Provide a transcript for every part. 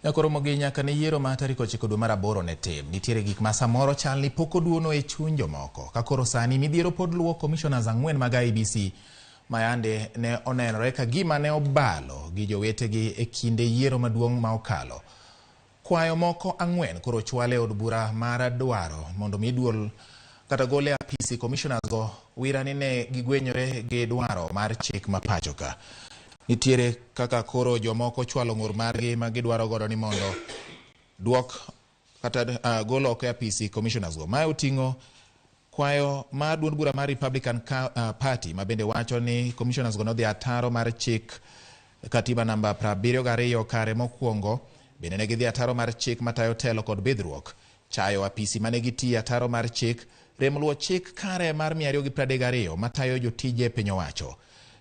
Nyakoromogi nyaka ne yiero ma tarik 9 dwe mar aboro ne tim. Nitiere gik ma samoro chal ni pok oduono e chuny jomoko. Ka koro sani midhiero pod luwo commissioners 4 mag IEBC ma yande ne onenore ka gima ne obalo gi jowetegi e kinde yiero maduong' ma okalo. Kwayo moko 4 koro ochwal e od bura mar dwaro mondo mi duol kata gol e apisi commissioners go wira ni ne gigwenyore gi dwaro mar chik ma pacho ka. Nitiere kaka koro jomoko chwalo ng'ur margi ma gidwaro godo ni mondo duok kata gol oko e apisi commissioners go. Mae oting'o kwayo mar duond bura mar Republican Party ma bende wacho ni commissioners go nodhi ataro mar chik katiba namba 72 kare mokwongo. Bende ne gidhi ataro mar chik matayo telo kod bidhruok, chayo apisi mane gitiye ataro mar chik, rem luwo chik kare mar 232 matayo jotije piny owacho.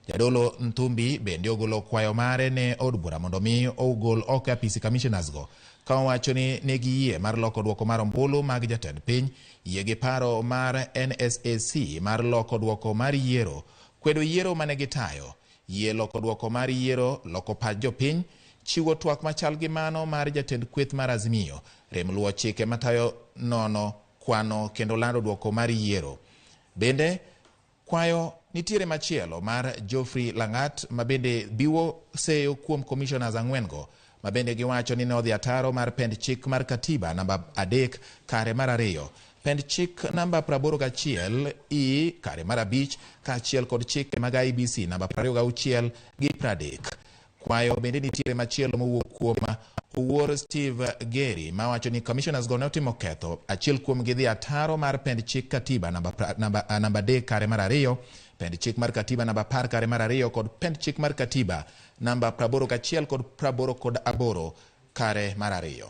Jadolo Nthumbi bende ogolo kwayo mare ne od bura mondo mi ogol oko e apisi commissioners go, ka owacho ni ne giyie mar loko duoko mar ombulu mag jatend piny, yie gi paro mar NSAC mar loko duoko mar yiero, kwedo yiero mane gitayo, yie loko duoko mar yiero, loko pach jopiny, chiwo twak machal gi mano mar jatend kweth mar Azimio, rem luwo chike matayo nono, kwano kendo lando duoko mar yiero. Bende kwayo nitiere machielo mar Geoffrey Langat ma bende biwo seyo kuom commissioners 4 go ma bende giwacho ni ne odhi ataro mar pend chik mar katiba namba 3 kare mar 2, pend chik namba 81 E kare mar 5 kaachiel kod chike mag IEBC namba 26 gi 30. Kwayo bende nitiere machielo mowuok kuom Owuor Steve Geri mawacho ni commissioners go ne otimo ketho. Achiel kuom gi dhi ataro mar pend chik katiba namba 3 kare mar 2, pend chik mar katiba namba 10 kare mar 2 kod pend chik mar katiba namba 81 kod 88 kare mar 2.